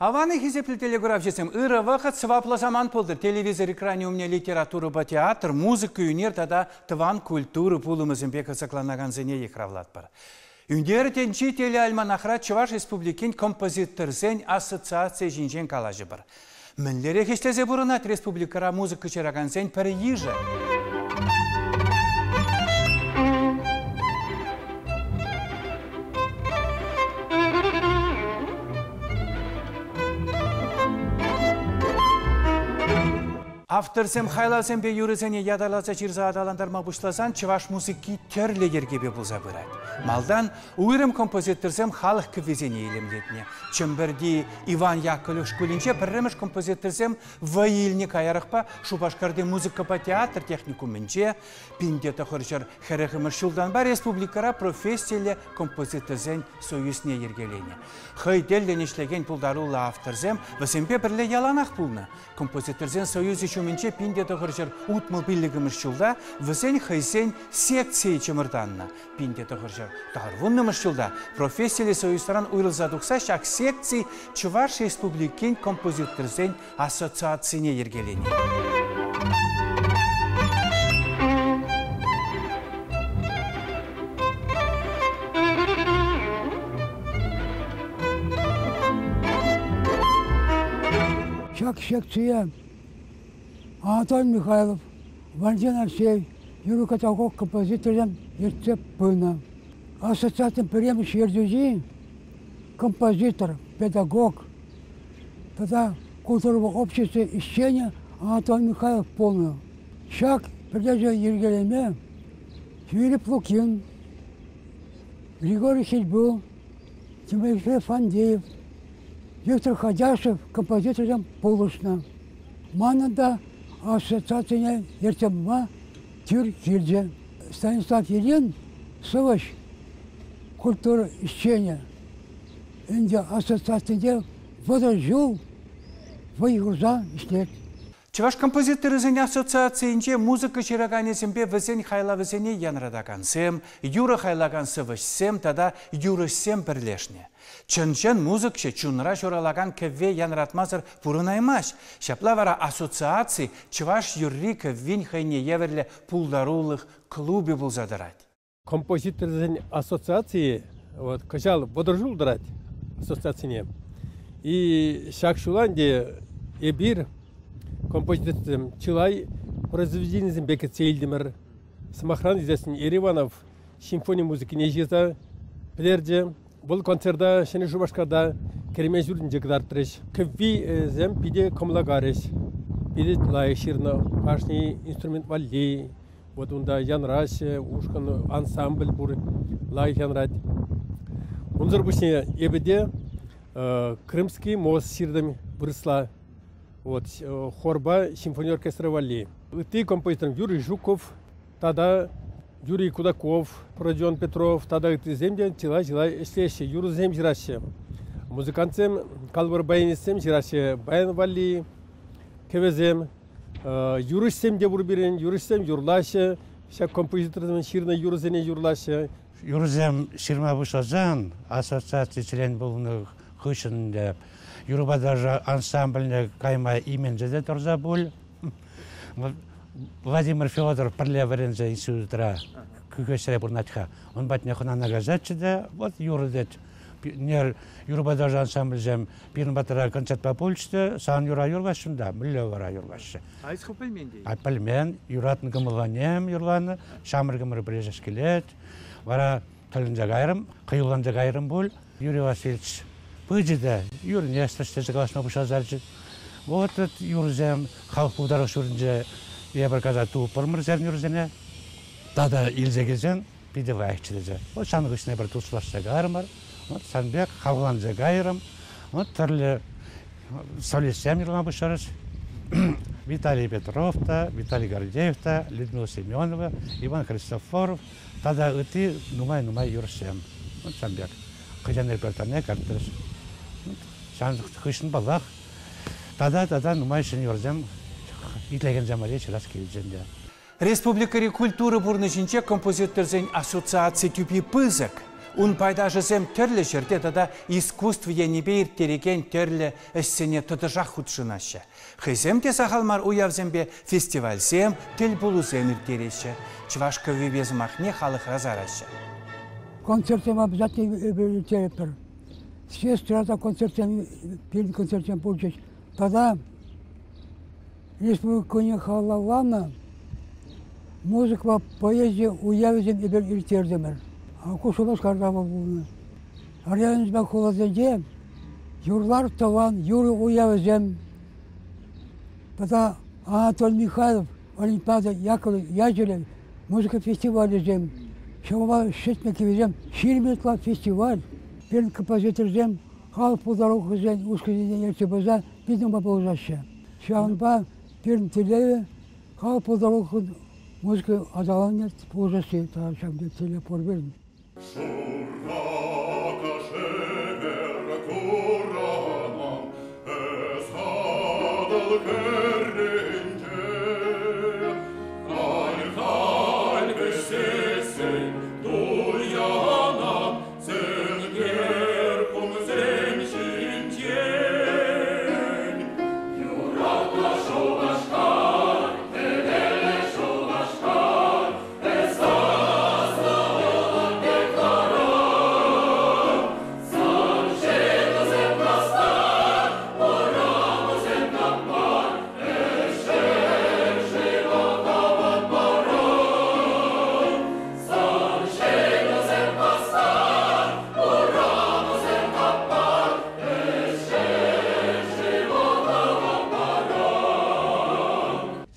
Аван-и, хисеплӗ телекуравҫӑсем, ырӑ вӑхӑт, сӑваплӑ самант пултӑр. Телевизор экранӗ умне литературӑпа театр, музыка, ӳнер тата тӑван культура пулӑмӗсемпе кӑсӑкланакансене йыхравлатпӑр. Ӳнер тӗнчи телеальманахра Чӑваш Республикин композиторсен ассоциацийӗ ҫинчен калаҫӑпӑр. Мӗнлерех ӗҫлесе пурӑнать республикӑра музыка ҫыракансен пӗр йышӗ? Авторсем хайлавсемпе юрӑсене ятарласа ҫырса аталантарма пуҫласан чӑваш музыки тӗрлӗ йӗркепе пулса пырать. Малтан уйрӑм композиторсем халӑх кӗввисене илемлетнӗ. Чӗмпӗрти Иван Яковлев шкулӗнче пӗрремӗш композиторсем вӑй илнӗ каярахпа Шупашкарти музыкӑпа театр техникумӗнче 1940-мӗш ҫултанпа республикӑра профессиллӗ композиторсен союзне йӗркеленӗ. Хӑй тӗллӗн ӗҫлекен пултаруллӑ авторсем вӗсемпе пӗрле яланах пулнӑ. Композиторсен союзӗ ҫумӗнче 1965-мӗш ҫулта вӗсен хӑйсен секцийӗ чӑмӑртаннӑ. 1990-мӗш ҫулта профессиллӗ союзран уйрӑлса тухса ҫак секци Чӑваш Республикин композиторсен ассоциацине йӗркеленӗ. Ҫак секцие Анатолий Михайлов, Валентин Алексеев, Юрий Катаков композиторсем ертсе пынӑ. Ассоциацин пӗрремӗш ертӳҫи композитор, педагог тата культурӑпа общество ӗҫченӗ Анатолий Михайлов пулнӑ. Ҫак пӗрлешӗве йӗркелеме Филипп Лукин, Григорий Хильбу, Тимофей Фандеев, Виктор Ходяшев композиторсем пулӑшнӑ. Манӑн та ассоциацине ертсе пыма тӳр килчӗ. Станислав Ильин сӑвӑҫ, культура ӗҫченӗ. Ӗнтӗ ассоциацинче 30 ҫул вӑй хурса ӗҫлет. Чӑваш композиторӗсен ассоциацийӗнче музыка ҫыраканӗсемпе вӗсен хайлавӗсене янратакансем, юрӑ хайлакан сӑвӑҫсем тата юрӑҫсем пӗрлешнӗ. Чӑн-чӑн музыкҫӑ чунра ҫуралакан кӗвве янратмасӑр пурӑнаймасть. Ҫапла вара ассоциаци чӑваш юрри-кӗввин хӑйне евӗрлӗ пултарулӑх клубӗ пулса тӑрать. Композиторсен ассоциацийӗ вот кӑҫал 30 ҫул тӑрать ассоциацине. И ҫак ҫула ӗнтӗ эпир композиторсем чылай произведенисемпе кӗтсе илтӗмӗр. Сӑмахран илсессӗн Ериванов симфони музыкине ҫырса пӗтерчӗ. Вӑл концерта Ҫӗнӗ Шупашкарта Кермен ҫуртӗнче кӑтартрӗҫ. Кӗввисем питӗ кӑмӑла карӗҫ. Питӗ лайӑх ҫырнӑ. Кашни инструмент валли Вот унта янраҫҫӗ, ушкӑн, ансамбль пур, лайӑх янрать. Унсӑр пуҫне эпӗ те Крымский мост ҫыртӑм вырӑсла. Вот хорпа симфони оркестрӗ валли. Ытти композиторсем Юрий Жуков тата Юрий Кудаков, Родион Петров тата ыттисем те чылай-чылай ӗҫлеҫҫӗ, юрӑсем ҫыраҫҫӗ. Музыкантсем, калӑпӑр баянистсем ҫыраҫҫӗ баян валли кӗвӗсем. Юрӑҫсем те пур пирӗн, юрӑҫсем юрлаҫҫӗ, ҫак композиторсем ҫырнӑ юрӑсене юрлаҫҫӗ. Юрӑсем ҫырма пуҫласан ассоциаци член пулнӑ хыҫҫӑн ӗнтӗ юрӑпа ташӑ ансамбльне кайма именсе те тӑрса пуль. Владимир Федоров пӗрле вӗренсе институтра Кӳкеҫре пурӑнать-ха. Ун патне хӑнана кайсаччӗ те, вот юрӑ тет. Юрӑпа ташӑ ансамбльсем Пирӗн патра концертпа пулчӗ те, сан юра юрлаҫҫӗ да, мӗнле вара юрлаҫҫӗ. А эс ху пӗлмен те? А пӗлмен, юратнӑ кӑмӑлланем юрланӑ, ҫамрӑкӑмӑр пӗлесес килет. Вара тӗлӗнсе кайрӑм, хӑюлланса кайрӑм пуль. Юрий Васильевич пычӗ те юрне тесе калаҫма пуҫласа Вот юрӑсем халӑх пултарулӑх ҫуртӗнче эпир каса тупрӑмӑр сирӗн юрӑсене. Тата илсе килсен питӗ лайӑхчӗ тесе. Вот сан хыҫҫӑн эпир туслашса кайрӑмӑр. Вот сан пек хавхаланса кайрӑм. Вот тӗрлӗ солистсем юрлама пуҫларӗҫ. Виталий Петров та, Виталий Гордеев та, Людмила Семенова, Иван Христофоров тата ытти нумай-нумай юрӑҫсем. Вот сан пек. Хӑҫан репертуарне кӗртрӗҫ. Ҫавӑн хыҫҫӑн, паллах, тата-тата нумай ҫӗнӗ юрӑсем итлекенсем валли ҫырас килчӗ ӗнтӗ. Республикӑри культура пурнӑҫӗнче композиторсен ассоциаци тӳпи пысӑк. Ун пайташӗсем тӗрлӗ ҫӗрте тата искусство енӗпе ирттерекен тӗрлӗ ӗҫсене тӑтӑшах хутшӑнаҫҫӗ. Хӑйсем те сахал мар уявсемпе фестивальсем, тӗлпулусем ирттереҫҫӗ. Чӑваш кӗввипе сӑмахне халӑхра сараҫҫӗ. Концертсем обязательно ирттеретпӗр. Съездра та концертсем, пирӗн концертсем пулчӗҫ. Тата республикӑна халалланӑ музыкӑпа поэзи уявӗсем эпир ирттертӗмӗр. Ку Шупашкарта вӑл пулнӑ. Районсемпе хуласенче юрлар тӑван юрӑ уявӗсем тата Анатолий Михайлов Олимпиада Яковлев ячӗллӗ музыка фестивалӗсем, ҫавӑнпа Шетмӗ кӗвӗсем 20 ытла фестиваль. Пирӗн композиторсем халӑх пултарулӑхӗсен ушкӑнӗсене ертсе пырса питӗ нумай пулӑшаҫҫӗ. Ҫавӑнпа пирӗн тӗллевӗ халӑх пултарулӑхӗн музыка аталанӑвне пулӑшасси тата ҫавӑн пек тӗллев пур пирӗн.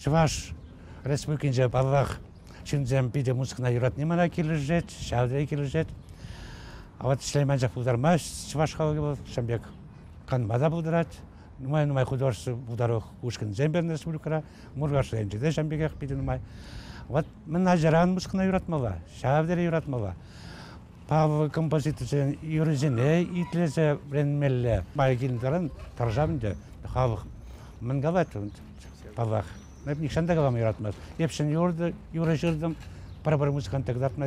Чӑваш Республикинче, паллах, ҫынсем питӗ музыкӑна юратни мана килӗшет, ҫав тери килӗшет. А вот ӗҫлеме анчах пултармасть чӑваш халӑхӗ вӑл, ҫавӑн пек канма та пултарать. Нумай-нумай художество пултарулӑх ушкӑнсем пирӗн республикӑра, Муркаш районӗнче те ҫавӑн пекех питӗ нумай. Вот мӗн ачаран музыкӑна юратмалла, ҫав тери юратмалла. Павлов композиторсен юррисене итлесе вӗренмелле. Май килнӗ таран тӑрӑшам ӗнтӗ. Халӑх мӗн калать, паллах. Эп нихҫан та калама юратмасть. Эп ҫӗн юрӑ ҫыртӑм, пӗр-пӗр музыканта кӑтартма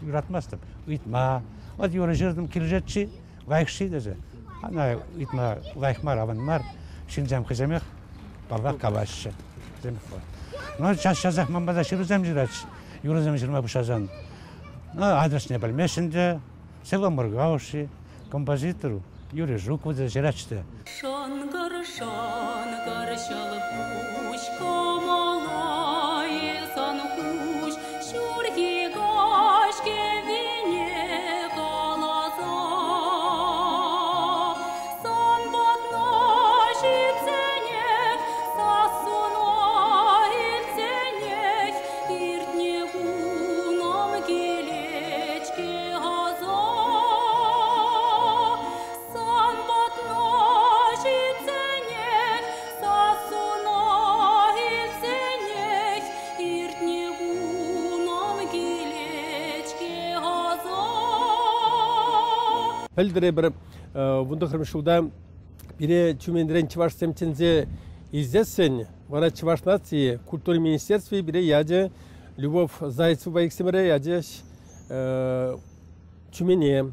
юратмастӑп. Ыйтма. Вот юрӑ ҫыртӑм, килӗшет-ши, лайӑх-ши тесе. Ана ыйтма лайӑх мар, аван мар. Ҫынсем хӑйсемех, паллах, калаҫҫӗ. Но час-часах ман пата ҫырусем ҫыраҫҫӗ. Юрӑсем ҫырма пуҫласан. Ну, адресне пӗлмеҫҫӗ ӗнтӗ. Село Моргауши, композитор Юрий Жуков та ҫыратчӗ те. Шӑнкӑр-шӑнкӑр ҫӑлкуҫ кӑмӑла сан хуҫ ҫурхи каҫ кӗввине каласа. Сан патна ҫитсенех, сассуна илтсенех, иртнӗ кунӑм килет-ҫке аса. Сан патна ҫитсенех, сассуна илтсенех, иртнӗ кунӑм килет-ҫке аса. Пӗлтӗр эпир 19-мӗш ҫулта пире Тюменьрен чӑвашсем чӗнсе илсессӗн вара Чӑваш наци культура министерстви пире ячӗ Любовь Зайцева иксӗмӗре ячӗҫ Тюмене.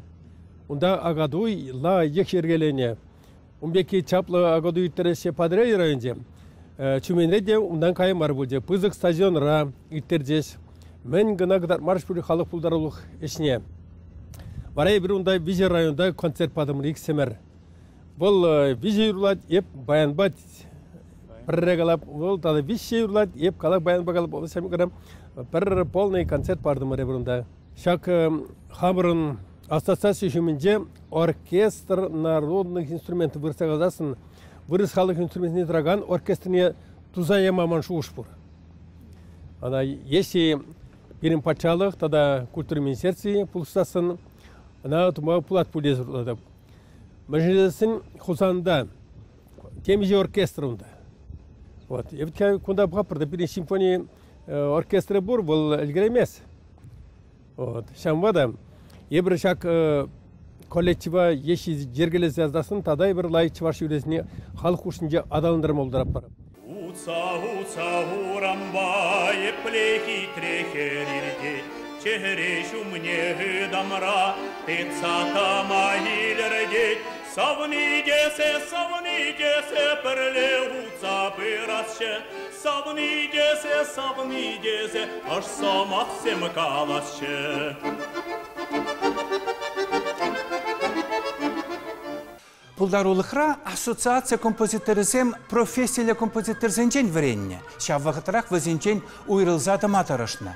Унта Акатуй лайӑх йӗркеленӗ. Ун пекки чаплӑ Акатуй ирттереҫҫӗ Патӑрьел районӗнче. Тюменьре те унтан кая мар пулчӗ. Пысӑк стадионра ирттерчӗҫ. Мӗн кӑна кӑтартмарӗҫ пуль халӑх пултарулӑх ӗҫне. Вара эпир унта виҫӗ районта концерт патӑмӑр иксӗмӗр. Вӑл виҫӗ юрлать, эп баянпа пӗрре калап, вӑл тата виҫҫе юрлать, эп калап баянпа калап. Пӗр полный концерт патӑмӑр эпир унта. Ҫак хамӑрӑн ассоциаци ҫумӗнче оркестр народных инструментов вырӑсла каласассӑн вырӑс халӑх инструментне тӑракан оркестрне туса яма ман шухӑш пур. Ӑна если пирӗн патшалӑх тата культура министерстви пулӑшсассӑн ӑна тума пулать пуль тесе шутлатӑп. Мӗншӗн тесен Хусанта темиҫе оркестр унта. Вот. Эп кунта пӑхатпӑр та пирӗн симфони оркестрӗ пур, вӑл ӗлкӗреймест. Вот. Ҫавӑнпа та эпир ҫак коллектива еҫ йӗркелесе ярсассӑн тата эпир лайӑх чӑваш юррисене халӑх хушшинче аталантарма пултаратпӑр. Утса-утса урампа епле хитре хӗр иртет, чӗре ҫумне ытамра. Тытса тӑма илӗртет. Савни тесе, савни тесе пӗрле утса пырасчӗ. Савни тесе, савни тесе ӑш сӑмахсем каласчӗ. Пултарулӑхра ассоциаци композиторӗсем профессиллӗ композиторсенчен вӗреннӗ, ҫав вӑхӑтрах вӗсенчен уйрӑлса тӑма тӑрӑшнӑ.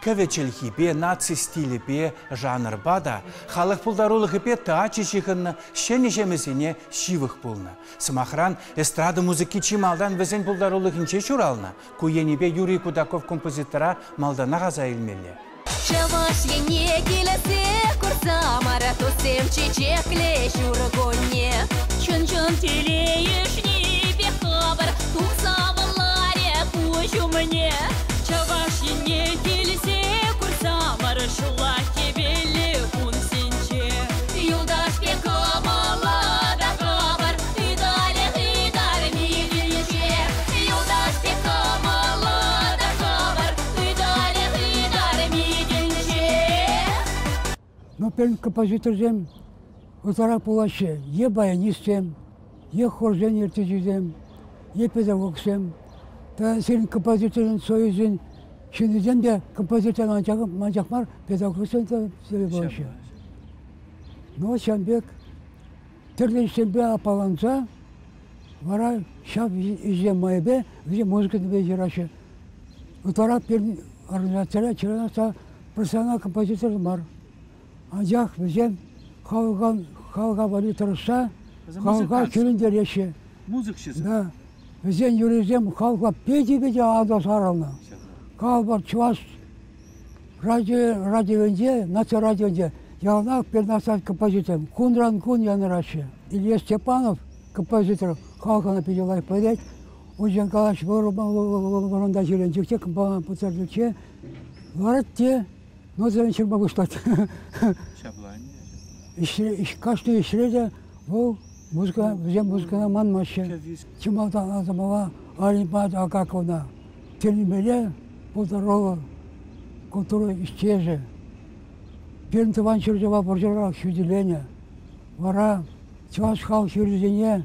Кӗвӗ чӗлхипе, наци стилӗпе, жанрпа та, халӑх пултарулӑхӗпе тачӑ ҫыхӑннӑ ҫӗнӗ ҫемӗсене ҫывӑх пулнӑ. Сӑмахран, эстрада музыки чи малтан вӗсен пултарулӑхӗнче ҫуралнӑ. Ку енӗпе Юрий Кудаков композитора малтанах аса илмелле. Чӑваш Ене килесе курсамӑр, туссем чечеклӗ ҫуркунне. Чӑн-чӑн телейӗшнипе хӑвӑр тухса вӑлларӗ куҫ умне. Чӑваш Ене килсе курсамӑр ҫулла хӗвеллӗ кунсенче. Юлташ пек кӑмӑллӑ та хӑвӑр ытарӗ ытарми тӗнче. Юлташ пек кӑмӑллӑ та хӑвӑр ытарӗ ытарми тӗнче. Ну, пирӗн композиторсем ытларах пулаҫҫӗ. Е баянистсем, е хорсен ертӳҫисем, е педагогсем. Та сирӗн композиторсен союзӗн ҫыннисем те композитор анчах мар, педагогсем те пулаҫҫӗ. Ну, ҫавӑн пек тӗрлӗ ӗҫсемпе аппаланса вара ҫав ӗҫе майӗпе вӗсем музыкӑсемпе ҫыраҫҫӗ. Ытларах пирӗн организацире чылайӑшӗ профессионал композитор мар. Анчах вӗсем халӑха, халӑха валли тӑрӑшса халӑха кӳрентереҫҫӗ. Музыкҫӑсем. Да. Вӗсен юррисем халӑха питӗ-питӗ анлӑ сарӑлнӑ. Калӑпӑр, чӑваш радио, радиовӗнче, наци радиовӗнче яланах пернасать композиторсем кунран кун янӑраҫҫӗ. Илья Степанов композитор халӑхана питӗ лайӑх пӗлет. Унччен калаҫ вырӑнта ҫӳренчӗкче, композиторчче ларать те нотӑсем ҫырма пуҫлать. Ҫапла ӗнтӗ. Кашни ӗҫре те вӑл музыка, вӗсем музыкӑна манмаҫҫӗ. Чи малтан асӑмала Алипа Агаковна тӗлӗнмелле пултаруллӑ культура ӗҫчешӗ. Пирӗн тӑван ҫӗршыва вӑрҫӑра хӳтӗленӗ. Вара чӑваш халӑх юррисене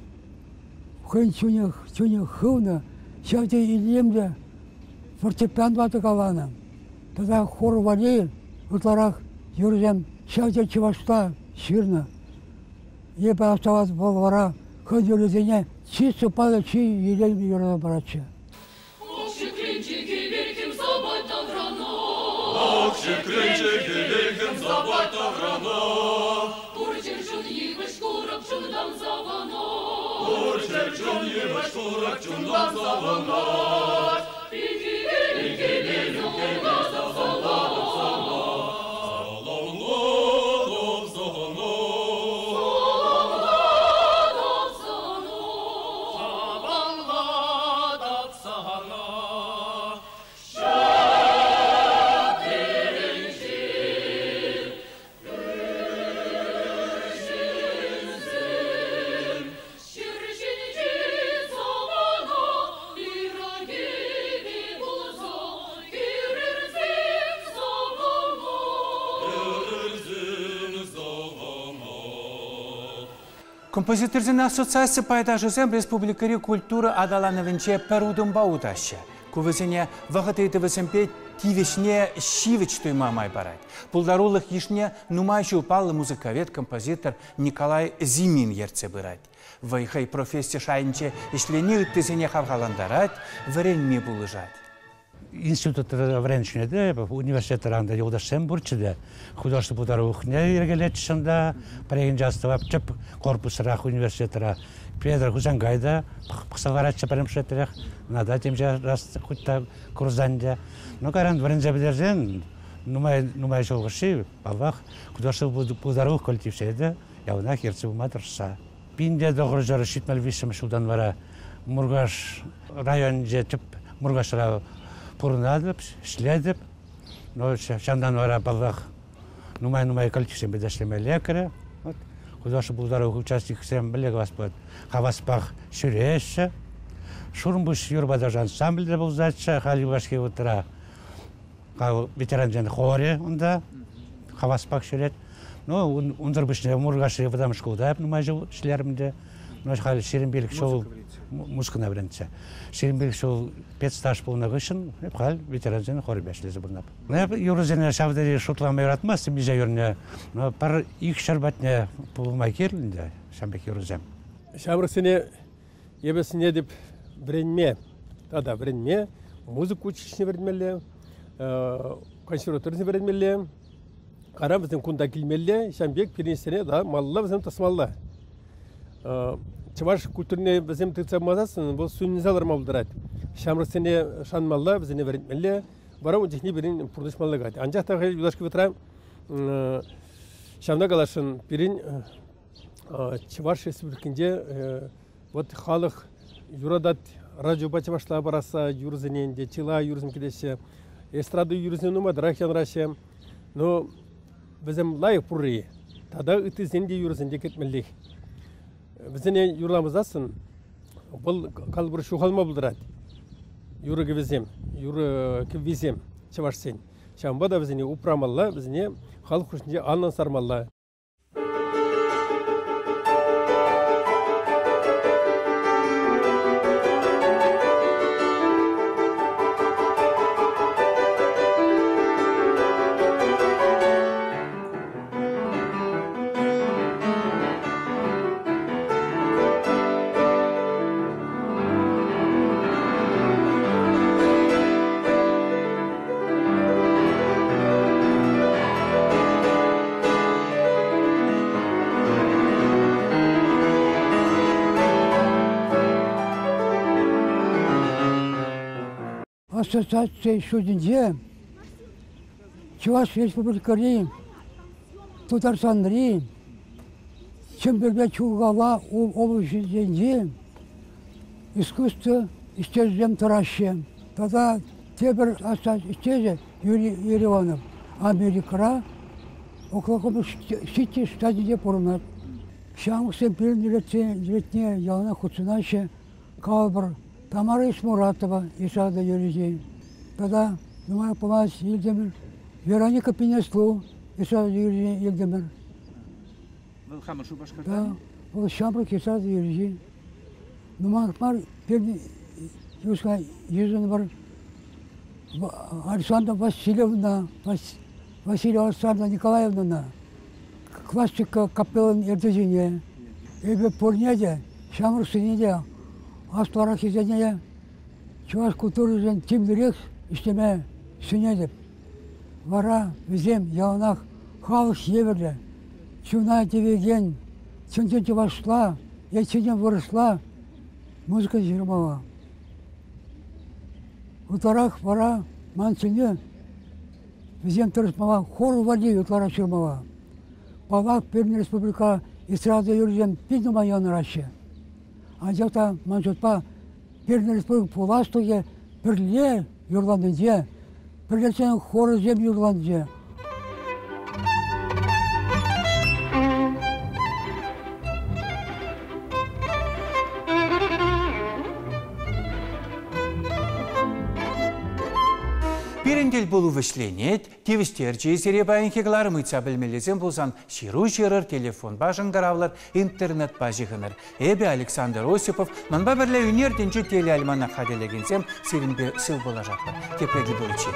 хӑйӗн чунӗ, чунӗ хывнӑ, ҫав тери илемлӗ фортепианпа тӑкаланӑ. Тата хор валли ытларах юрӑсем ҫав тери чӑвашла ҫырнӑ. Эпӗ астӑвас вӑл вара хӑй юррисене чи сӑпайлӑ, чи илемлӗ юрласа паратчӗ. Ҫӗкленчӗ хӗвел сапать таврана. Ҫӗкленчӗ хӗвел сапать таврана. Пур чӗрчун йывӑҫ курӑк чунтан савӑнать. Пур чӗрчун йывӑҫ курӑк чунтан савӑнать. Саламлатӑп сана. Саламлатӑп сана. Саламлатӑп сана. Саламлатӑп сана. Ҫӗр ҫинчи самана ирӗкӗпе пулса кӳрерсем самана. Кӳрерсем самана. Композиторсен ассоциаци пайташӗсем республикӑри культура аталанӑвӗнче пӗр утӑмпа утаҫҫӗ. Ку вӗсене вӑхӑт ыйтӑвӗсемпе тивӗҫне ҫивӗч туйма май парать. Пултарулӑх йышне нумай ҫул паллӑ музыковед, композитор Николай Зимин ертсе пырать. Вӑй хӑй професси шайӗнче ӗҫлени ыттисене хавхалантарать, вӗренме пулӑшать. Институтра вӗреннӗ те, университетран та юлташсем пурччӗ те, художество пултарулӑхне йӗркелетчӗҫ унта. Пӗррехинче астӑвап, тӗп корпусрах университетра Петр Хусанкай та пӑхса ларатчӗ пӗрремӗш Ӑна та темиҫе раз хуть та курсан те. Ну, кайран вӗренсе пӗтерсен нумай, нумай ҫул хушши, паллах, художество пултарулӑх коллективӗсене те яланах ертсе пыма тӑрӑшса. 1973 ҫултан вара Муркаш районӗнче тӗп Муркашра пурӑнатӑп, ӗҫлетӗп. Но ҫавӑнтан вара, паллах, нумай-нумай коллективсемпе те ӗҫлеме лекрӗ. Вот. Художество пултарулӑх участникӗсем мӗнле калас пулать, хаваспах ҫӳреҫҫӗ. Шурӑмпуҫ юрпа ташӑ ансамбль те пулсаччӗ халь юлашки вӑхӑтра. Ветерансен хорӗ унта. хаваспах ҫӳрет. Ну, унсӑр пуҫне Муркашри вӑтам шкулта эп нумай ҫул ӗҫлерӗм те. Ну, халь 25 ҫул музыкӑна вӗрентсе. 25 ҫул педстаж пулнӑ хыҫҫӑн эп халь ветерансен хорӗпе ӗҫлесе пурӑнап. Эп юрӑсене ҫав тери шутлама юратмастӑм миҫе юрне. Но пӗр ик ҫӗр патне пулма кирлӗ ӗнтӗ ҫавӑн пек юрӑсем. Ҫамрӑксене эпӗ сӗнетӗп вӗренме тата вӗренме, музыка училищине вӗренмелле, консерваторине вӗренмелле. Кайран вӗсем кунта килмелле, ҫавӑн пек пирӗн да, малалла вӗсем тӑсмалла. Чӑваш культурине вӗсем тытса пымасассӑн вӑл сӳнсе ларма пултарать. Ҫамрӑксене шанмалла, вӗсене вӗрентмелле. Вара ун чухне пирӗн пурнӑҫ малалла каять. Анчах та юлашки вӑхӑтра ҫавна каласшӑн, пирӗн Чӑваш Республикинче вот халӑх юратать радиопа чӑвашла парасса юрӑсене ӗнтӗ чылай юрӑсем килеҫҫӗ. Эстрада юрӑсем нумайтарах янраҫҫӗ. Но вӗсем лайӑх пурри тата ыттисен те юрӑсем те кӗтмеллех. Вӗсене юрламасассӑн вӑл калӑпӑр ҫухалма пултарать. Юрӑ кӗвӗсем, юрӑ кӗввисем чӑвашсен. Ҫавӑнпа та вӗсене упрамалла, вӗсене халӑх хушшинче анлӑн сармалла. Ассоциаци шутӗнче Чӑваш Республикӑри, Тутарстанри, Чӗмпӗрпе Чулхала облаҫӗсенчи искусство ӗҫченӗсем тӑраҫҫӗ. Тата тепӗр ассоциаци ӗҫченӗ Юрий Ереванов Америкӑра Оклахома Сити штатӗнче пурӑнать. Ҫамрӑксем пирӗн ретне яланах хутшӑнаҫҫӗ. Калӑпӑр, Тамара Ишмуратова эстрада юрӑҫи тата нумай пулмасть илтӗмӗр. Вероника Пинеслу эстрада юрӑҫи илтӗмӗр. Вӑл хамӑр Шупашкарта? Да, вӑл ҫамрӑк эстрада юрӑҫи. Нумаях мар пирӗн юрӑҫа йышӑнӑпӑр. Александра Васильевна, Васильева Александра Николаевнана классика капеллин ертӳҫине, эпӗ пурне те, ҫамрӑксене те, аслӑраххисене чӑваш культуришӗн тимлӗрех ӗҫлеме сӗнетӗп. Вара вӗсем яланах халӑх евӗрлӗ, чуна тивекен чӑн-чӑн чӑвашла е чӑн-чӑн вырӑсла музыка ҫырмалла. Ытларах вара ман сӗнӳ вӗсем тӑрӑшмалла, хор валли ытларах ҫырмалла. Паллах, пирӗн республика эстрада юррисем питӗ нумай янӑраҫҫӗ. Анчах та ман шутпа пирӗн республика пуласлӑхӗ пӗрле юрланинче, пӗрлешсен хорӗсем юрланинче. Пирӗн тӗлпулу вӗҫленет. Тивӗҫтерчӗ-и сире паянхи кӑларӑм ыйтса пӗлмеллисем пулсан ҫыру ҫырӑр, телефонпа шӑнкӑравлӑр, интернетпа ҫыхӑнӑр. Эпӗ, Александр Осипов, манпа пӗрле ӳнер тӗнчи телеальманах хатӗрлекенсем сирӗнпе сыв пулашатпӑр. Тепре тӗл пуличчен.